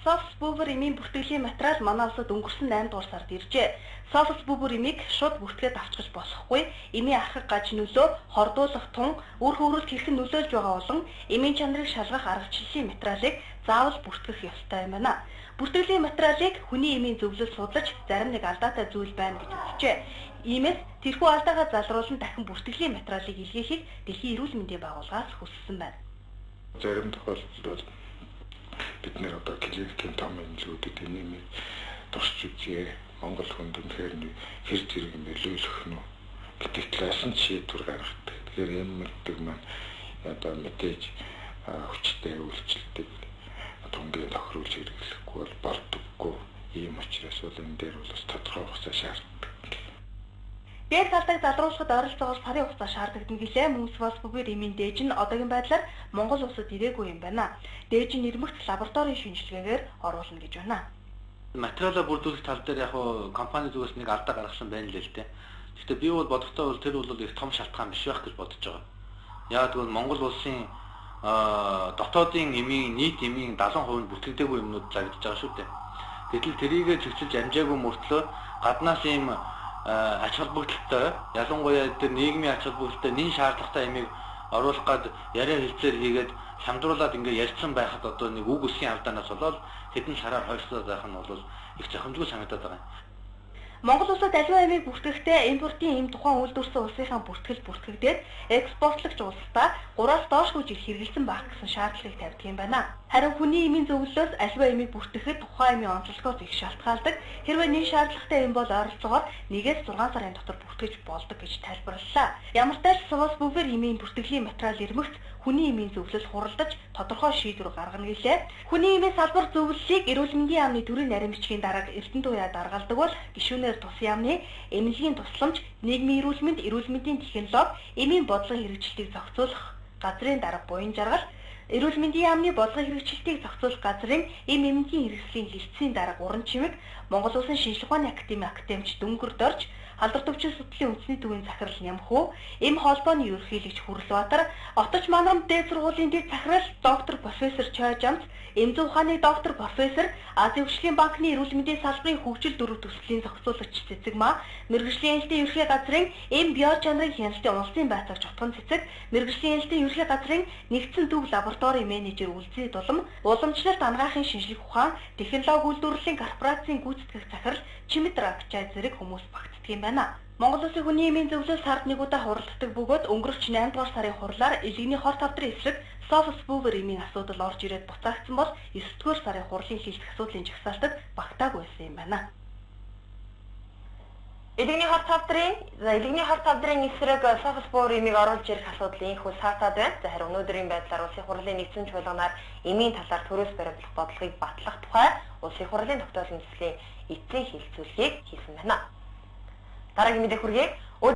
Софосбувир эмийн бүртгэлийн материал манай улсад өнгөрсөн 8 дугаар сард иржээ. Софосбувир эмийг шууд бүртгээд авчгаж болохгүй. Эмийн архаг гаж нөлөө, хордуулах тун, үр хөврөлт хэрхэн нөлөөлж байгаа болон эмийн чанарыг шалгах аргачлалын материалыг заавал бүртгэх ёстой юм байна. Бүртгэлийн материалыг хүний эмийн зөвлөл судлаж зарим нэг алдаатай зүйл байна гэж үзжээ. Иймээс тэрхүү алдаагаа залруулан дахин бүртгэлийн материалыг илгээхийг Дэлхийн эрүүл мэндийн байгууллагаас хүссэн байна. Зарим тохиолдолд бол бид нэр одоо клиникийн том эмнэлгүүдэд энэ туршиж үзье. Монгол хүнд үнэхээр хэр зэрэг нөлөөлөх нь гэдэг талаас нь шийдвэр гаргадаг. Тэгэхээр эм гэдэг маань одоо мэдээж хүчтэй үйлчлдэг тунгийн тохируулж хэрэглэхгүй бол болдоггүй. Ийм учраас бол энэ дээр бол бас тодорхой хугацаа шаарддаг. Дээд талдаг залруулахад ойролцоогоор сарын хугацаа шаардлагатай гэлээ. Мөн Софосбувир эмийн дээж нь одоогийн байдлаар Монгол улсад ирээгүй юм байна. Дээж нь ирмэгц лабораторийн шинжилгээгээр оруулна гэж байна. Материалаа бүрдүүлэх тал дээр яг компани зүгээс нэг алдаа гаргасан байна л л дээ. Гэхдээ би бол бодохдоо бол тэр бол их том шалтгаан биш байх гэж бодож байгаа. Яг гэвэл Монгол улсын дотоодын эмийн нийт эмийн 70% нь бүртгэгдээгүй юмнууд зарагдаж байгаа шүү дээ. Гэтэл тэрийгэ зөрчилж амжаагүй мөртлөө гаднаас ийм ач холбогдолтой, ялангуяа тэр нийгмийн ач холбогдолтой нэн шаардлагатай эмийг оруулах гад яриа хэлцээр хийгээд самдруулаад ингээ ярьсан байхад одоо нэг үг үсгийн алдаанаас болоод хэдэн сараар хойшлоод байх нь бол их зохимжгүй санагдаад байгаа юм. Монгол улсад аливаа эмийг бүртгэхдээ импортын эм тухайн үйлдвэрсэн улсынхаа бүртгэл бүртгэгдээд экспортлогч улсдаа 3-аас доошгүй жил хэрэглэсэн байх гэсэн шаардлагыг тавьдаг юм байна. Харин хүний эмийн зөвлөлөөс аливаа эмийг бүртгэхэд тухайн эмийн онцлогоос их шалтгаалдаг. Хэрвээ нэг шаардлагатай эм бол ойролцоогоор 1-ээс 6 сарын дотор бүртгэж болдог гэж тайлбарлалаа. Ямар ч тач Софосбувир эмийн бүртгэлийн материал ирмэгц хүний эмийн зөвлөл хуралдаж тодорхой шийдвэр гаргана гэлээ. Хүний эмийн салбар зөвлөлийг эрүүл мэндийн яамны төрийн нарийн бичгийн дарга Эрдэнэ Туяа даргалдаг бол гишүүнээр тус яамны эмнэлгийн тусламж, нийгмийн эрүүл мэнд, эрүүл мэндийн технологи, эмийн бодлогын хэрэгжилтийг зохицуулах газрын дарга Буян Жаргал, эрүүл мэндийн яамны бодлогын хэрэгжилтийг зохицуулах газрын эм эмнэлгийн хэрэгслийн хэлтсийн дарга Уран Чимэг, Монгол Улсын шинжлэх ухааны академи академич Дөнгөр Дорж, Халдвар төвчин судлалын үндэсний төвийн захирал Нямхүү, эм холбооны ерөнхийлөгч Хүрлбаатар, Отож Манрам дээд сургуулийн дэд захирал доктор профессор Чойжамц, эм зүйн ухааны доктор профессор, Азийн хөгжлийн банкны эрүүл мэндийн салбарын хөгжил дөрөв төслийн зохицуулагч Цэцэгмаа, мэргэжлийн хяналтын ерөнхий газрын эм био чанарын хяналтын улсын байцаагч Утган Цэцэг, мэргэжлийн хяналтын ерөнхий газрын нэгдсэн төв лабораторийн менежер Үлзий Дулам, уламжлалт анагаахын шинжлэх ухаан, технологи үйлдвэрлэлийн корпорацийн гүйцэтгэх захирал Чимэд Рагчай зэрэг хүмүүс багтдаг юм байна. Монгол Улсын хүний эмийн зөвлөл сард нэг удаа хуралддаг бөгөөд өнгөрөх 8 дугаар сарын хурлаар элэгний хор тавдрын эсрэг Софосбувир эмийн асуудал орж ирээд буцаагдсан бол 9 дугаар сарын хурлын хийх асуудлын жагсаалтад багтаагүй байсан юм байна. Элэгний хор тавдрын эсрэг Софосбувир эмийг оруулж ирэх асуудал инхүү саатаад байна. За харин өнөөдрийн байдлаар Улсын хурлын нэгдсэн чуулганаар эмийн талаар төрөөс баримтлах бодлогыг батлах тухай Улсын хурлын тогтоолын төслийн эцсийн хэлэлцүүлгийг хийсэн байна. Дараагийн мэдээ хүргэе.